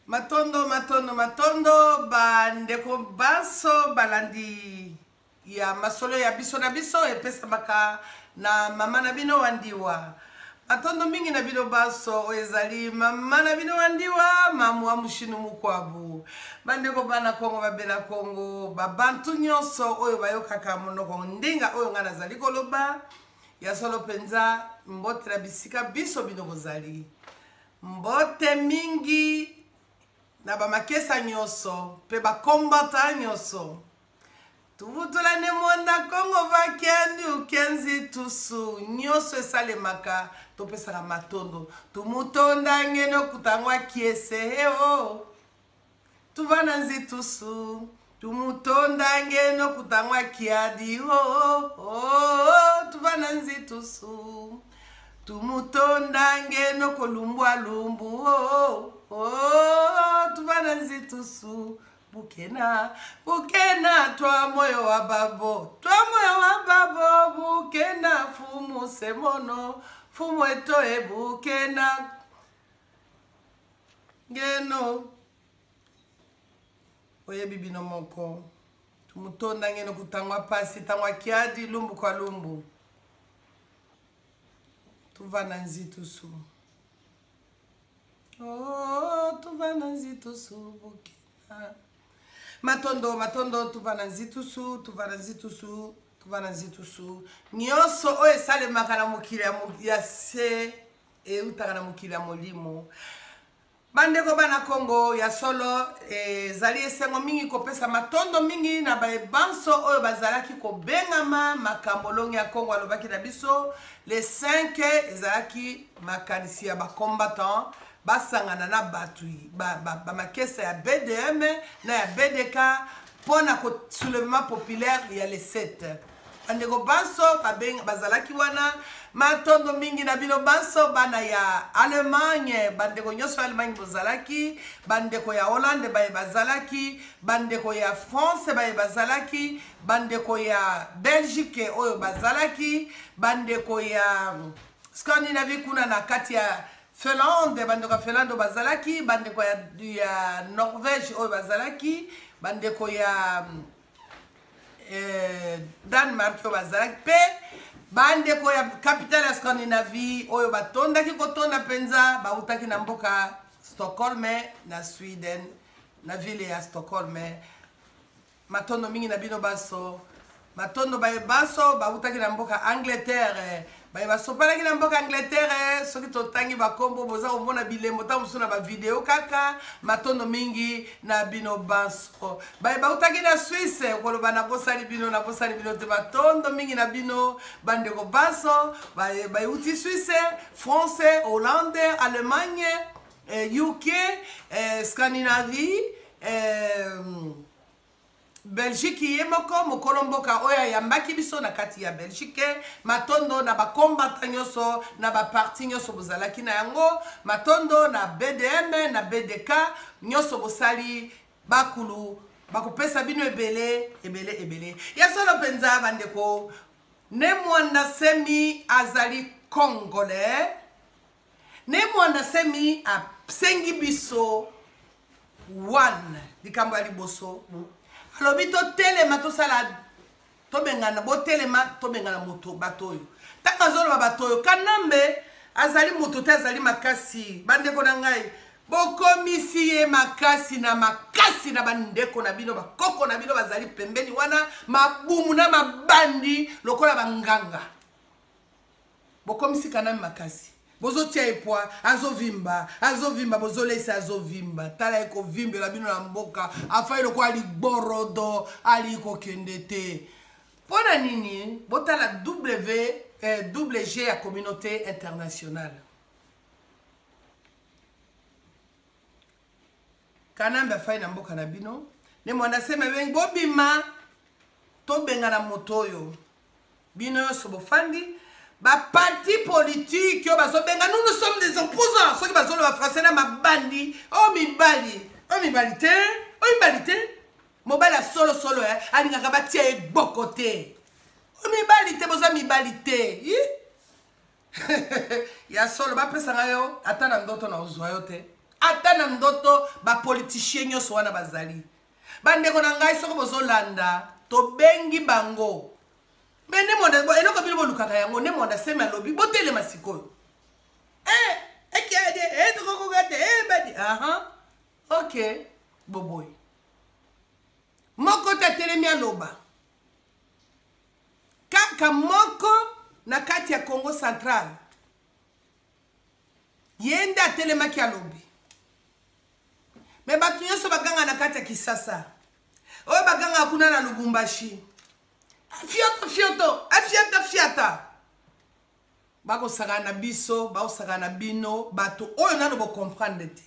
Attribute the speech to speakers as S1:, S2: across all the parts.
S1: Matondo, matondo, matondo, bandeko banso balandi ya masolo ya biso na biso epesamaka na mama na bino Wandiwa. Matondo mingi na bino banso, oyo ezali mama na bino Wandiwa, mamu wa mushinu mukwabu. Bandeko bana Kongo, babena Kongo, babantu nyonso oyo bayokaka monoko ndinga oyo ngai nazali koloba, ya solo mpenza mbote na bisika biso bino bozali. Mbote mingi na bamakesa nyonso mpe bakombata nyonso. Tuvutula ne mwanda Kongo vakendi ukenzi tusu nyonso esalemaka topesaka matondo tumutonda ngeno kutangwa kiese heo tuvana nzitusu tumutonda ngeno kutangwa kiadi oh, oh, oh, tuvana nzitusu tumutonda ngeno kolumbwa lumbu oh, oh, tuvana nzitusu bukena bukena twa moyo wa babo twa moyo wa babo bukena fumu semono fumu etoe bukena ngeno oyebi bino moko tumutonda ngeno kutangwa pasi tangwa kiadi lumbu kwa lumbu tuvana nzitusu oh, tuvana nzitusu bukena matondo matondo tuvana nzitusu tuvana nzitusu tuvana nzitusu nyonso oyo esalemaka na mokili ya se eutaka na mokili ya molimo. Bandeko bana Kongo, ya solo ezali esengo mingi kopesa matondo mingi na baye banso oyo bazalaki kobengama makambo longi ya Kongo alobaki na biso le 5 ezalaki makanisi ya ba combattant basangana na bato bamakesa ba, ba ya BDM na ya BDK mpo na soulèvement populaire ya le 7. Bandeko banso bazalaki wana, matondo mingi na bino banso bana ya Allemagne, bandeko nyonso ya Allemagne bozalaki, bandeko ya Hollande baye bazalaki, bandeko ya France baye bazalaki, bandeko ya Belgique oyo bazalaki, bandeko ya Scandinavie kuna na kati ya Finlande, bandeko ya Finlande oyo bazalaki, bandeko ya, ya Norvège oyo bazalaki, bandeko ya eh, Danemark oyo bazalaki mpe bandeko ya capitale ya Scandinavie oyo batondaki kotonda mpenza, bautaki na mboka Stockholm na Sweden, na ville ya Stockholm. Matondo mingi na bino baso, matondo baye baso bautaki na mboka Angleterre, baye basopalaki na mboka Angleterre. Soki totangi bakombo boza komona bilembo ntango mosusu na bavideo kaka. Matondo mingi na bino banso baye bautaki na Suisse, koloba nabosani bino, nabosani bino te. Matondo mingi na bino bandeko banso baye bauti Suisse, France, Hollande, Allemagne, UK, Scandinavie, Belgique. Ye moko mokolo mboka oyo ayambaki biso na kati ya Belgique. Matondo na bakombata nyonso na baparti nyonso bozalaki na yango. Matondo na BDM na BDK nyonso bosali bakulu bakopesa bino ebele ebele ebele. Ya solo mpenza bandeko, Ne Mwanda Semi azali congolais. Ne Mwanda Semi asengi biso one likambo ya liboso, alobi totelema, tosala, tobengana, botelema, tobengana moto bato oyo. Ntango azoloba bato oyo, Kanambe azali moto te, azali makasi. Bandeko na ngai, bokomisi ye makasi na makasi na bandeko na bino, bakoko na bino bazali pembeni wana, mabumu na mabandi lokola banganga. Bokomisi Kanambe makasi, bozotia ye pwa, azovimba, azovimba, bozolesa, azovimba. Tala ye kovimbela bino na mboka, afai lokola ligborodo, ali kokende te. Mpo na nini? Botala W, WG ya communauté internationale. Kanambe afai na mboka na bino. Ne Mwanda Semi abengi bobima, tobengana moto oyo. Bino nyonso bofandi baparti politike oyo bazobenga nous, nous sommes des opposants. Soki bazoloba français na mabandi, oyo mibali, oyo mibali te, oyo mibali te. Mobali ya solosolo alingaka batia ye gboko te. Oyo mibali te, boza mibali te. Ya solo bapesanga yo ata na ndoto na ozwa yo te. Ata na ndoto ba politichiens nyonso wana bazali. Bandeko na ngai soki bozolanda tobengi bango. Mais ne mwanda eloko bino bolukaka yango ne mwanda semi alobi botelema sikoyo. Eh, ekiade, eh tokokoka te, eh badi. Aha. OK, boboyi. Moko te atelemi aloba. Kaka moko na kati ya Congo central. Ye nde atelemaki alobi. Me bato nyonso baganga na kati ya Kisasa. Oyo baganga kuna na Lubumbashi. Fioto fioto, afiata fiata. Bakosakana na biso, bakosakana na bino, bato oyo nano bocomprendre te.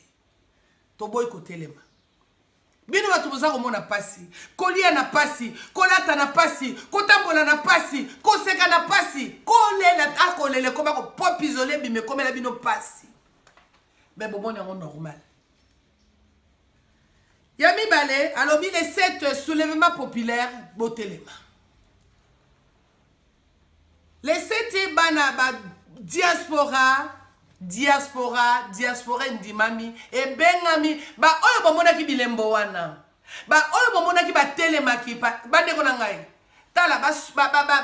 S1: Toboyi kotelema. Bino bato boza komona pasi, kolia na pasi, kolata na pasi, kotambola na pasi, koseka na pasi, kolela akolela ekoma kopopizole ebima ekomela bino pasi. Me bomoni yango normal. Ya mibale alobi le 7 soulèvement populaire botelema. Le 7 bana ba diaspora diaspora diaspora endimami ebengami ba oyo bomonaki bilembo wana ba oyo bomonaki batelemaki bandeko na ngai tala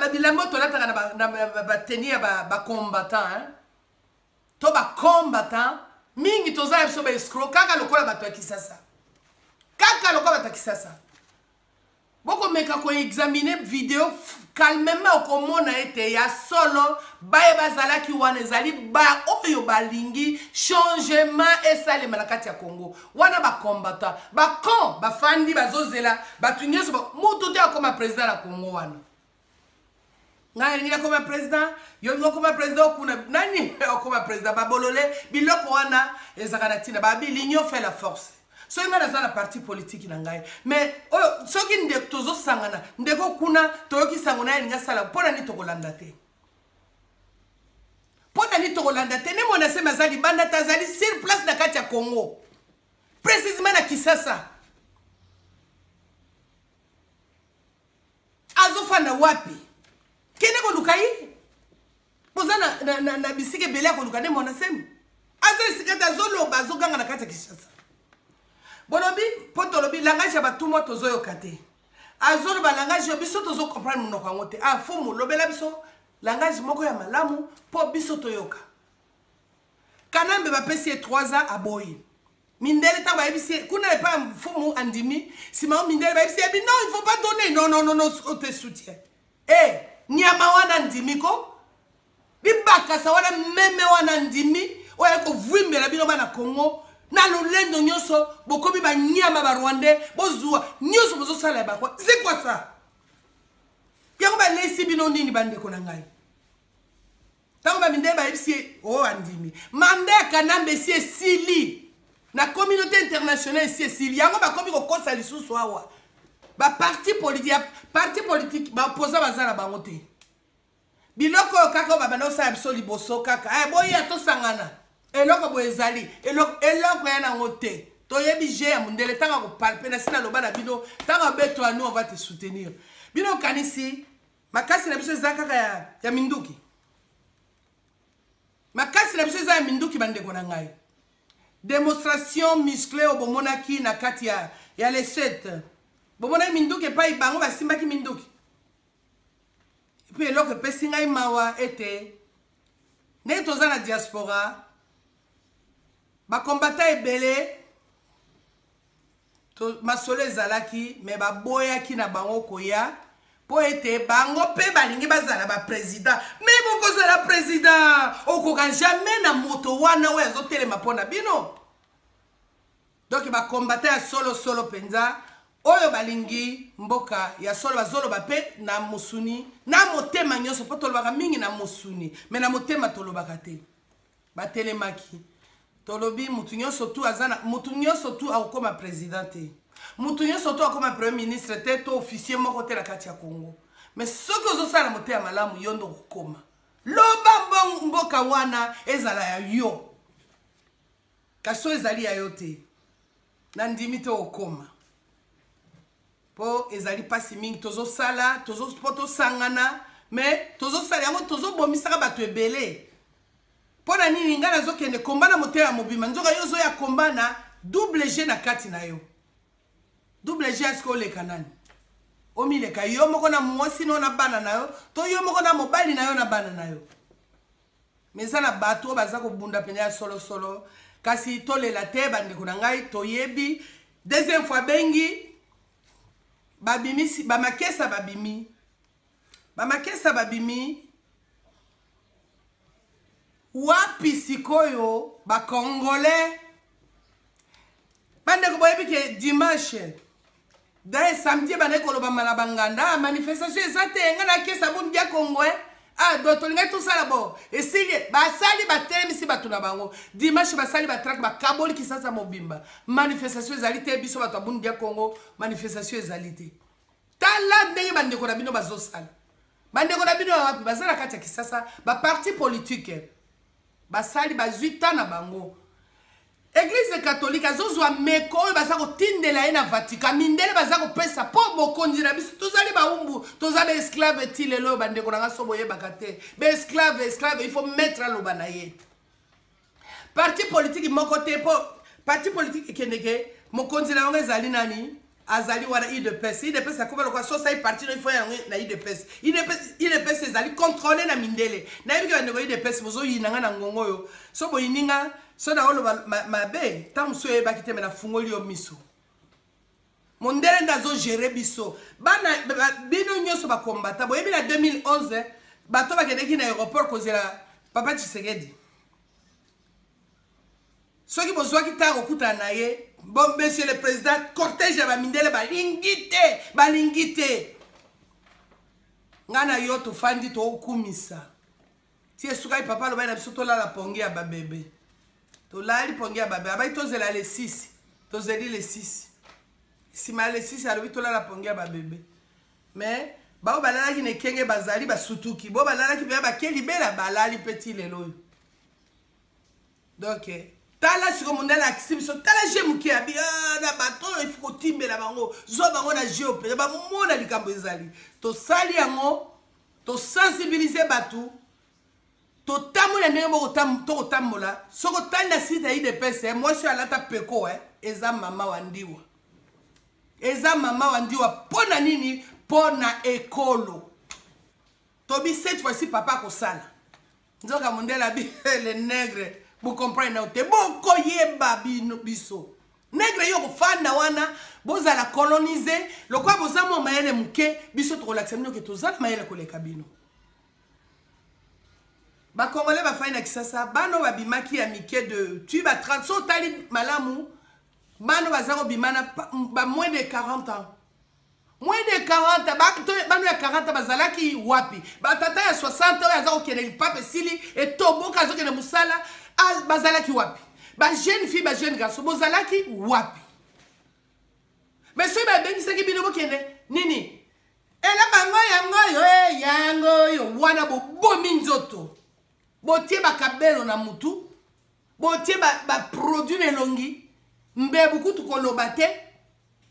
S1: babilembo tolataka na bateni ya bacombattant ba to bacombattant mingi toza ya biso baescro kaka lokola bato ya kisasa kaka lokola bato ya kisasa Bokomeka ko examiner video calmement okomona ete ya solo baye bazalaki wana ezali ba oyo balingi changement esalema na kati ya Congo. Wana ba combattant, ba con bafandi bazozela bato nyonso ba, mutu te akoma president na Congo wana. Ngai nalingi nakoma president, yo olingi okoma president okuna nani okoma president babolole biloko wana ezalaka na ntina babi l'union fait la force. Soki ngai naza na parti politique na ngai mais oyo soki ndeko tozosangana ndeko kuna toyoki sango na ye alingi asala mpo na nini tokolanda te mpo na nini tokolanda te ne mwana semi aza libanda te azali sur place na kati ya Congo précisément na Kisasa azofanda wapi kende koluka ye boza na, na, na, na bisika ebele ya koluka nde mwana semi aza esika te azoloba azoganga na kati ya kinshasa bolobi mpo tolobi langage ya batumwa tozoyoka te azoloba langage yo biso tozo comprendre monoko yango te ah fumu lobela biso langage moko ya malamu mpo biso toyoka kanambe bapesi ye 3 ans aboyi mindele ntango bayebisi ye kuna epai ya mfumu andimi nsima yo mindele bayebisi ye bi non il faut pas donner non non non non on te soutient e eh, nyama wana andimi ko bibakasa wana meme wana andimi oyo aye kovwimbela bino bana congo na lolendo nyonso bokomi banyama barwandais bozwa nyonso bozosala ya barwa c'est quoi ça yango balesi bino nini bandeko na ngai ntango bamindele bayebisi ye oyo oh, andimi manda ya kanambe esi esili na communauté internationale esi esili yango bakomi kokosa lisusu awa baparti politique ya parti politique baopoza baza na bango te biloko oyo kaka oyo babanda kosala biso liboso kaka eh, boya tosangana eloko boye ezali eloko ya nango te toyebi je ya mondele ntango akopalpe na si naloba na bino ntango abetwa nous on va te soutenir bino okanisi Makasi na biso eza kaka ya, ya minduki. Makasi na biso eza ya minduki bandeko na ngai. Demonstration musclée oyo bomonaki na kati ya, ya le 7. Bomonaki minduki epai bango basimbaki minduki. Epuis eloko epesi ngai mawa ete ndenge toza na diaspora bakombata ebele To, masolo ezalaki me baboyaki na bango koya mpo ete bango mpe balingi bazala bapresident me bokozala president okoka jamais na moto wana oyo azotelema mpo na bino donk bakombata ya solosolo mpenza oyo balingi mboka ya solo bazoloba mpe na mosuni na motema nyonso mpo tolobaka mingi na mosuni me na motema tolobaka te Batelemaki. Tolobi mutu nyonso tu aza na mutu nyonso tu akokoma president te. Mutu nyonso tu akoma premier ministre te to officier moko te na kati ya Congo. Mais soki ozosala na motema malamu yo nde okokoma. Loba mboka wana ezala ya yo. Kasi oyo ezali ya yo te. Nandimi te okoma. Po ezali pasi mingi tozosala tozo po tosangana mais tozosala yango tozobomisaka bato ebele. Mpo na nini ngai nazokende komba na motema mobimba, nzoka yo ozoya komba na double G na kati na yo. Double G eske oleka nani? Omileka yo moko na mwasi no na bana na yo, to yo moko na mobali na yo na bana na yo. Mais eza na bato oyo baza kobunda mpenza ya solosolo. Kasi tolela te bandeko na ngai, toyebi. Deuxième fois bengi babimisi bamakesa babimi. Bamakesa babimi wapi sikoyo ba congolais? Bandeko boyebi ke dimanche daye samedi ebandaki kolobama na banganda, ah, manifestation eza te, ngai nakesa boni dia Congo eh? Ah, do tolingaki tosala bo esili, basali batelemisi bato na bango dimanche, basali batrake, bakaboli Kisasa mobimba, manifestation ezali te. Biso bato ya Buni dia Congo, manifestation ezali te. Tala ndenge bandeko na bino bazosala. Bandeko na bino ya wapi baza na kati ya Kisasa? Baparti politike basali, bazwi ta na bango. Eglise catholique azozwa meko oyo baza kotindela ye na Vatican, mindele baza kopesa mpo bokonzi na biso. Tozali baumbu, toza baesclave ti lelo oyo. Bandeko na nga, so boyebaka te, baesclave, esclave, il faut maître aloba na ye. Parti politique moko te, mpo parti politique ekendeke, mokonzi na yango ezali nani? Azali wana UDPS. UDPS akoma lokola so osali parti no, ifo yango na UDPS. UDPS ezali contrôle na mindele. Nayebi ke bandeko UDPS bozoyina nga na ngongo oyo. So boyini nga, so naoloba mabe, ntango mosusu oyebaki te, me nafungoli yo miso. Mondele nde azogere biso. Bana bino nyonso bakombata, boyebi na 2011 bato bakendeki na aéroport kozela papa Tshisekedi. Soki bozwaki ntango kokutana na ye, bon monsieur le président, cortège ya bamindele balingi te, balingi te. Ngai na yo tofandi, tokumisa ti esukaki. Papa alobaki na biso tolala pongi ya babebe. Tolali pongi ya babebe. Abai tozela le 6, tozeli le 6. Nsima ya le 6, alobi tolala pongi ya babebe. Mais bao balalaki na ekenge bazali basutuki, bo balalaki mpe bake libela, balali mpe ti lelo oyo. Donc tala sikoyo mondele akisi biso. Tala je moke abi, ah, na bato oyo ifu kotimbela bango, zwa bango na jeu mpenza, bamona likambo ezali. Tosali yango, tosensibilize bato, totambola ndenge moko tokotambola. Soki otali na site ya UDPS, mwasi oyo alata peko, eza mama wa ndiwa, eza mama wa ndiwa. Mpo na nini? Mpo na ekolo. Tobi cette fois-ci papa akosala. Nzoka mondele abi le nègre, bocomprendre nao te, bokoyeba bino biso nègre. Yo kofanda wana, bozala colonise lokola boza mwa mayele moke, biso tokolakisa bino ke toza na mayele koleka bino. Bakongole bafai na Kisasa, bana oyo babimaki ya mike de tu ba 30, so otali malamu, bana baza kobima na ba moins de 40 ans, moins de 40. Bano ya 40 bazalaki wapi? Batata ya 60 oyo aza kokende lipape esili etoboka, azokende mosala, bazalaki wapi? Bajeune fille, bajeune garçon, bozalaki wapi? Mais soki babengisaki bino bokende nini, eloko yango yango oyo, yango oyo wana, bobomi nzoto, botie bakabelo na mutu, botie baproduit na elongi, mbebu kutu koloba te,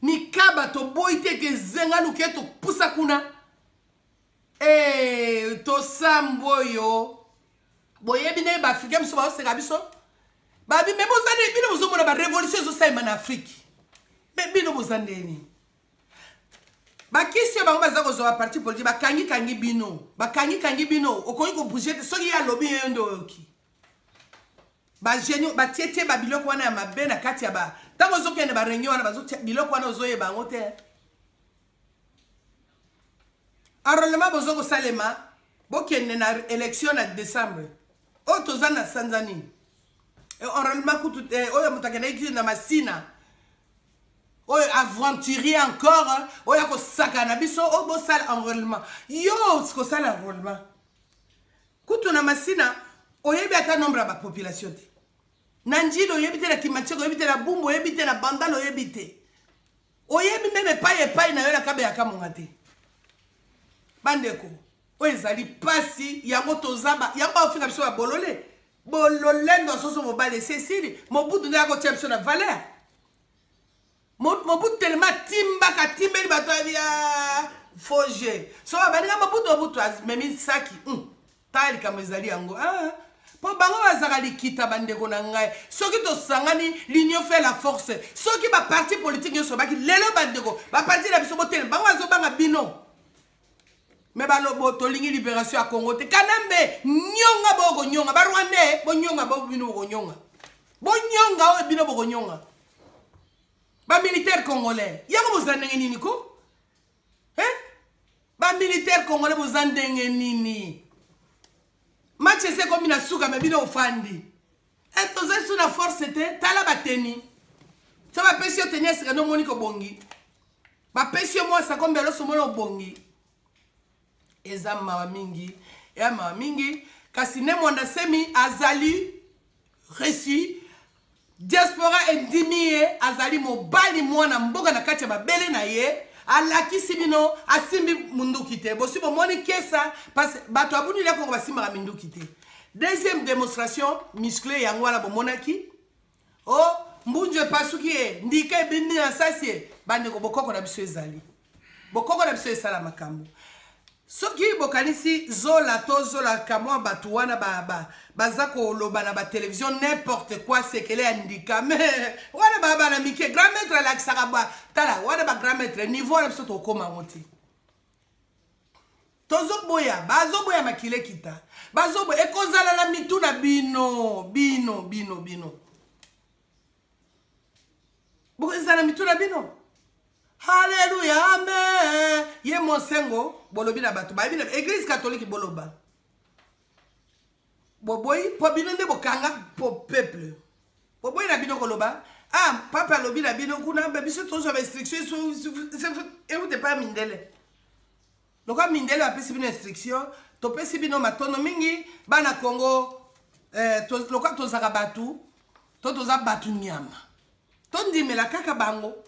S1: mikaba toboyi te, ete zenga luke topusa kuna. E, tosambo oyo boyebi ndenge baafricain mosusu baoseka biso, babi me boza nde bino bozomona barevolution ezosalema na Afrike, me bino boza ndeni? Bakisi oyo bango baza kozwa, baparti politique bakangikangi bino, bakangikangi bino, okoki kobouge te. Soki ye alobi, yeyo nde oyoki. Bagenie batietie babiloko wana ya mabe na kati ya ba ntango ozokende bareunion wana, bazotia biloko wana, ozoyeba yango te. Enrôlement bozo kosalema, bokende na élection na décembre oyo. Toza na sanza nini? Enrôlement kutu oyo moto akendaki na Masina, oyo aventurier encore, oyo akosaka na biso oyo bosala enrôlement. Yo kosala enrôlement kutu na Masina, oyebi ata nombre ya bapopulation te. Na Njili oyebi te, na Kimbanseke oyebi te, na Bumbu oyebi te, na Bandal oyebi te, oyebi meme epai epai na yo na Kabeya Kamonga te. Bandeko, oyo ezali mpasi. Yango toza yango baofinga biso babolole, bololendo soso mobali esi esili. Mobutu nde akotia biso na valeur. Mobutu telema atimbaka, atimbeli bato ya foge. So baninga Mobutu, Mobutu amemi saki, tala likambo ezali yango. Ah, Mpo bango bazalaka likita bandeko na ngai. Soki tosangani, l'union fait la force. Soki ba parti politique nyonso baki lelo bandeko, ba parti na biso botelema, bango bazobanga bino. Me balobo tolingi liberation ya Congo te. Kanambe nyonga boko nyonga, ba Rwandais bonyonga bo bino boko nyonga. Bonyonga oyo bino boko nyonga. Ba militaire congolais, yango boza ndenge nini ko? Hein? Ba militaire congolais boza ndenge nini? Match ese ekomi na suka me bino ofandi. Eh tozali su na force te, tala bateni. So bapesi yo teni ya sika nde omoni kobongi. Bapesi yo mwa sakombe ya loso omoni obongi. Eza mawa mingi, ya mawa mingi. Kasi ne Mwanda Semi azali reçu diaspora endimi ye azali mobali mwana mboka na kati ya mabele na ye alakisi bino asimbi munduki te bosi bomoni kesa parce bato ya bundu ya kongo basimbaka minduki te deuxième démonstration musclé yango wana bomonaki o oh, mbunju epasuki ye ndika ebimi na sasi ye bandeko bokoko na biso ezali bokoko na biso esala makambo soki bokanisi zola to zola kamwa bato wana ba, ba, baza koloba na batelevizio n'importe quoi sekele ya ndika me wana ba bana mike grand maître alakisaka ba tala wana ba grand maître niveau wana biso tokokoma yango te tozoboya bazoboya makila ekita bazoboya ekozala na mitu na bino bino bino bino bokozala na mitu na bino haleluya amen ye monsengo bolobi na bato bayebi na eglise katolike boloba boboyi mpo bino nde bokanga po peuple boboyi na bino koloba ah papa alobi na bino kuna biso tozwa bainstruction euta epai mindele lokola mindele bapesi bino instruction topesi bino matono mingi bana congo eh, to, lokola tozalaka bato to toza bato nyama tondimela kaka bango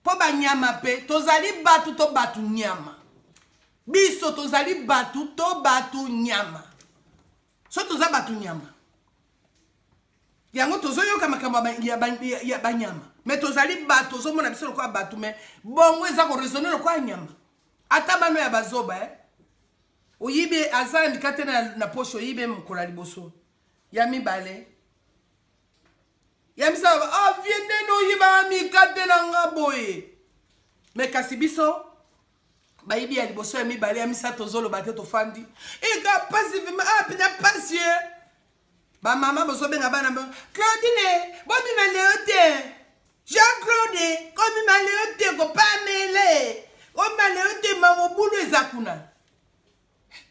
S1: mpo banyama mpe tozali bato to bato nyama biso tozali bato to bato nyama so toza bato nyama yango tozoyoka makambo ya banyama me tozali bato ozomona biso lokola bato me bongo eza koraisonne lokola nyama ata bano ya bazoba eh? oyibi aza na mikate na, na poshe oyibi mokolo ya liboso ya mibale ya misato ah, vie ndene oyibaka mikate na nga boye me kasi biso bayibi ya liboso ya mibale ya misato ozoloba te tofandi eka pasi vraimen ah pena pasi ye bamama bozobenga bana claudine bobima leo te jean claude kobima leo te kopamele obima leo te mamobulu eza kuna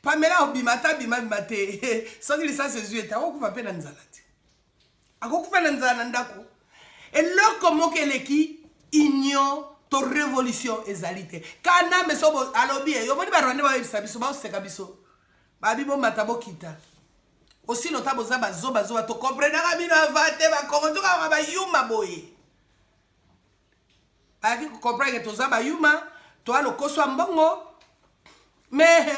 S1: pamela obima ata bima bima te soki lisasi ezwi ete akokufa mpe na nzala te akokufa na nzala na ndako eloko moko eleki union to révolution ezali te kanambe so alobi ye yomoni barwande bayebisa biso baoseka biso babi bomata bokita osino ta boza bazoba zoba tokomprenaka bino ava te bakongo tokaka bayuma boye bayaki kocomprendre ke toza bayuma toa lokoso ya mbongo mais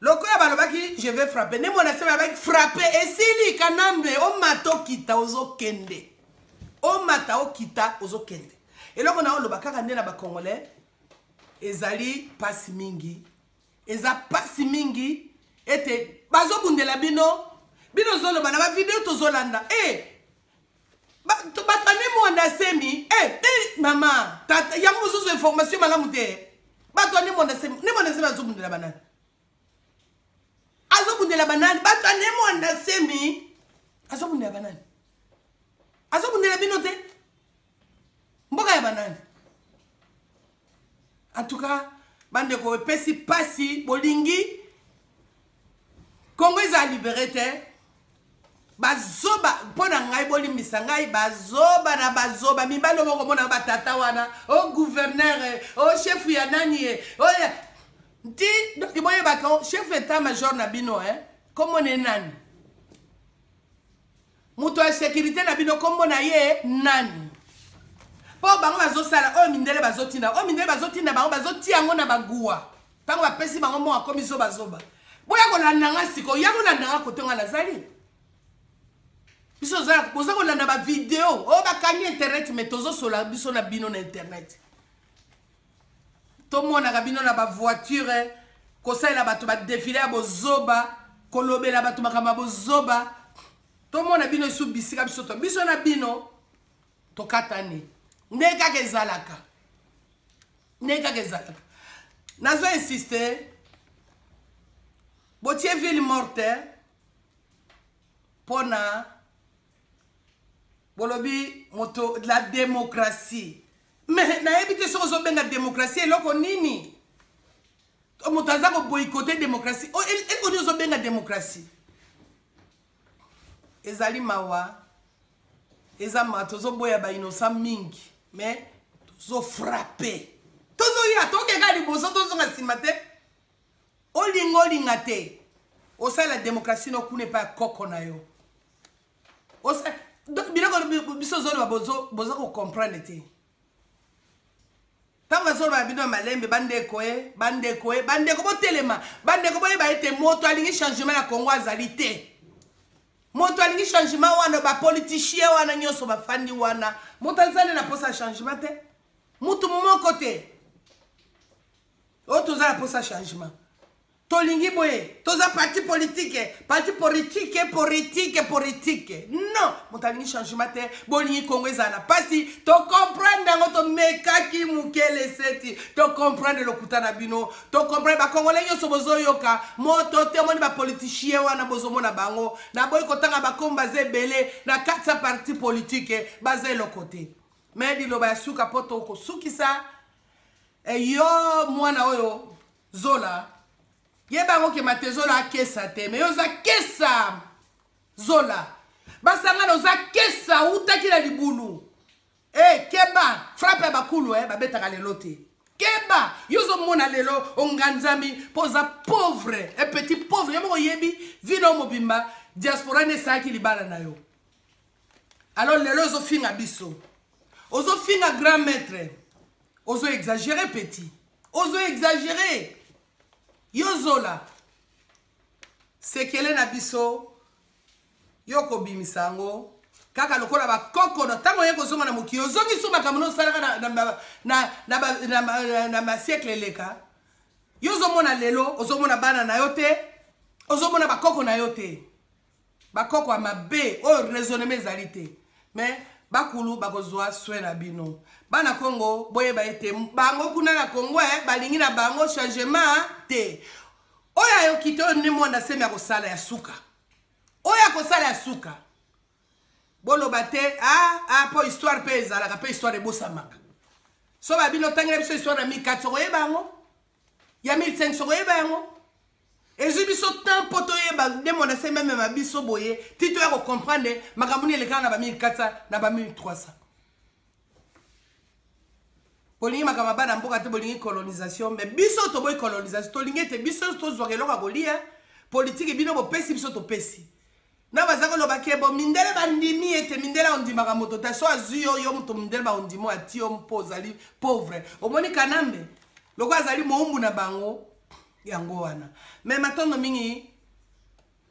S1: lokola balobaki je vais frapper nde mwana se balobaki frappe esili kanambe omata okita ozokende omata okita ozokende eloko na oloba kaka nde na bacongolais ezali mpasi mingi eza mpasi mingi ete bazobundela bino bino ozoloba na bavideo tozolanda e eh, bato ane mwanda semi e eh, eh, mama tata yango mosusu information malamu te bato ane mwanda semi ne mwanda semi azobundela banani azobundela banani bato ane mwanda semi azobundela banani azobundela bino te mboka ya banani en tout cas bandeko epesi mpasi bolingi kongo eza libere te bazoba mpo na ngai bolimbisa ngai bazoba na bazoba mibali oyo bokomona batata wana o oh, gouverneur o oh, chef ya nani ye o oh, nti donki boyebaka chef etat major na bino eh? kombo ne nani moto ya sécurité na bino kombo na ye nani mpo bango bazosala oyo mindele bazotinda oyo mindele bazotinda bango bazotia yango na baguwa ntango bapesi bango mbongo akomi zobazoba boya kolanda nga sikoyo ya kolanda nga kote nga nazali biso boza kolanda bavideo oyo bakangi internet me tozosola biso na bino na internet tomonaka bino na bavoiture kosalela bato badefile ya bozoba kolobela bato makambo ya bozoba. Tomona bino esu bisika biso to biso na bino tokatani ndenge kaka ezalaka, ndenge kaka ezalaka. Nazo insiste, botie ville morte mpona bolobi moto la démocratie, mais nayebi te soki ozobenga démocratie eloko nini. Moto aza koboyikote démocratie, eloko nini ozobenga démocratie? Ezali mawa, eza mawa. Tozoboya bainnocent mingi, mais tozofrappe, tozoya, tokeka liboso, tozonga nsima te. Olinga olinga te, osalela démocratie no kuna epai ya koko na yo. Biloko biso ozoloba, boza kocomprendre te. Ntango azoloba bino ya malembe, bandeko e, bandeko e, bandeko, botelema, bandeko, boyeba ete moto alingi changement na Congo azali te. Moto alingi changement wana, bapoliticien wana nyonso bafandi wana, moto azali na mposa ya changement te, motu moko te. Oyo toza na mposa changement, tolingi boye, toza parti politique, parti politique, politique, politique. Non, moto alingi changement te. Bolingi Kongo ezala na mpasi, tocomprendre yango. Tomekaki mokele seti, tocomprendre lokuta na bino, tocomprendre. Bakongolais nyonso bozoyoka, moto te. Omoni bapoliticien wana, bozomona bango, naboyi kotanga bakombo, baza ebele na kati ya parti politique, baza eloko te. Me liloba ya suka mpo tokosukisa, yo mwana oyo Zola, yeba yango ke Matezola akesa te, me yo oza kesa. Zola basangana, oza kesa, utaki na libulu. E keba, frappe ya bakulu eh, babetaka lelo te. Keba, yo ozomona lelo onganzami mpo oza pauvre, un petit pauvre. Yo moko oyebi vino mobimba, diaspora nde esalaki libala na yo. Alors lelo ozofinga biso, ozofinga grand maître, ozo exagéré, petit, ozo exagéré. Yo Zola, sekele na biso, yo kobimisa yango kaka lokola bakoko na ntango oye kozonga na mokili, ozongi so makambo nosalaka na basiècle eleka. Yo ozomona lelo, ozomona bana na yo te, ozomona bakoko na yo te, bakoko ya mabe oyo raisonnement ezali te. Mais bakulu bakozwa soin na bino. Bana Kongo, boyeba ete bango kuna na Kongo balingi na bango changement te. Oyo ayoki te, oyo nde mwana semi akosala ya suka, oyo akosala ya suka. Boloba te ah, ah, mpo histoire mpe ezalaka, mpe histoire ebosamaka. So babino otangela biso histoire na 1400, okoyeba yango? Ya 1500, okoyeba yango? Ezwi biso temps mpo toyeba nde mwana se memema biso boye ti toya kocomprendre makambo nini elekaka na ba 1400, na ba 1300. Bolingi makambo ya bana mboka te, bolingi colonisation. Mais biso toboyi colonisation, tolingi ete biso tozwaka eloko ya kolia. Politike bino bopesi biso, topesi na baza koloba ke bo mindele bandimi ete mindele ondimaka moto te. So azwi yo, yo moto mindele baondimi, ati yo mpo ozali pauvre. Omoni Kanambe lokola azali moumbu na bango, yango wana. Me matondo mingi,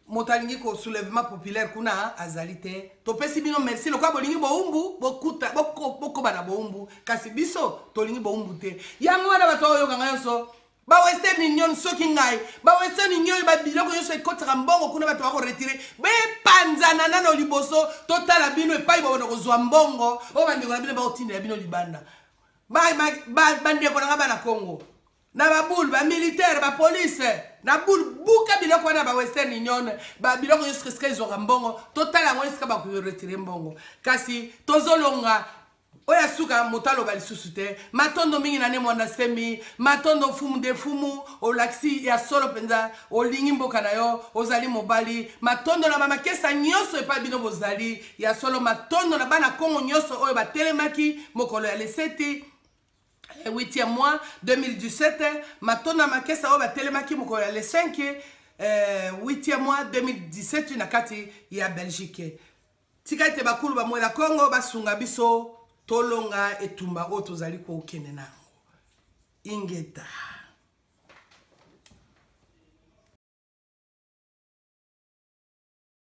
S1: moto alingi ko soulèvement populaire kuna azali te. Topesi bino merci. Lokola bolingi boumbu, bokuta bokoba na boumbu, kasi biso tolingi boumbu te. Yango wana bato oyoka ngai nyonso, ba Western Union, soki ngai ba Western Union, babiloko nyonso ekotaka mbongo kuna, bato bakoretirer, bepanzana nano liboso. Totala bino epai babona kozwa mbongo oyo bandeko na bino baotindela bino libanda. Bandeko na nga bana Congo, na babule, bamilitaire, bapolice na bule, buka biloko wana, ba Western Union, babiloko nyonso esika ezwaka mbongo, totala yango esika bakoretirer mbongo. Kasi tozolonga oyo asuka, moto aloba lisusu te. Matondo mingi na ne Mwanda Semi, matondo mfumu de fumu, olakisi ya solo mpenza olingi mboka na yo, ozali mobali. Matondo na bamakesa nyonso epai bino bozali ya solo. Matondo na bana Kongo nyonso oyo batelemaki mokolo ya le 7, 8e mois 2017. Matondo na makesa oyo batelemaki mokolo ya le 5, 8e mois 2017 na kati ya Belgique. Tika ete bakulu bamwela Kongo basunga biso tolonga etumba oyo tozali kokende na yango. Ingeta.